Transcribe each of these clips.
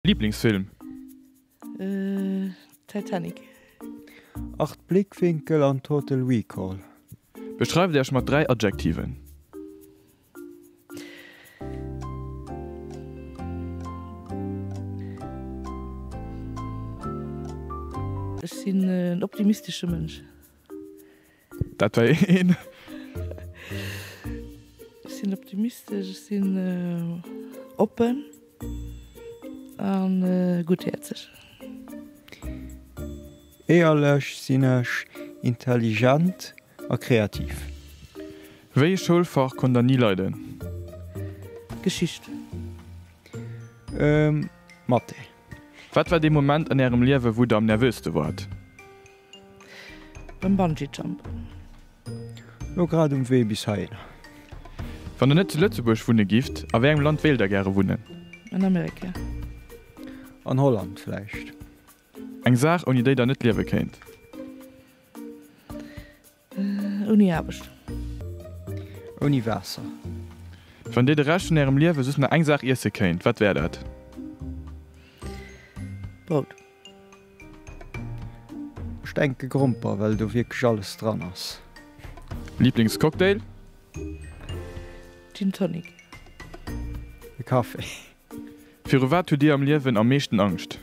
Liblingsfilm? Titanic. Art Blickwinkel an Total Recall. Beschreift Iech mat 3 Adjektiven. Ech sinn en optimistesche Mënsch. Dat war een. Ech sinn optimistesch, ech sinn oppen a gutthäerzeg. Éierlech sinn ech, intelligent a kreativ. Wéi e Schoulfach konnt der ni leiden? Geschicht. Mathé. Wat war dee Moment an ärem Liewe wou der am nervöste waart? Beim Bungee Jump. Lo grad um Wee bis heihinner. Wann der net zu Lëtzebuerg wunne gifft, a wéi engem Land wéilt der gäre wunnen? An Amerika. An Holland vläicht. Eng Saach ouni déi der net liewe kéint? Ouni Aarbecht. Ouni Waasser. Wann dir de Rescht vun ärem Liewe just nach eng Saach iesse kéint, wat wär dat? Brout. Ech denke Gromper, well do wierklech alles dran ass. Liblingscocktail? Gin Tonic. E Café. Viru wat hutt Dir am Liewen am meeschten Angscht?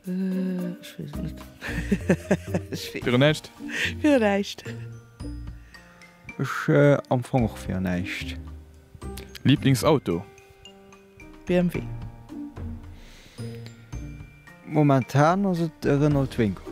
Ech weess et net. Viru näischt? Viru näischt. Ech am Fong och fir näischt. Liblingsauto? BMW. Momentan ass et e Renault Twingo.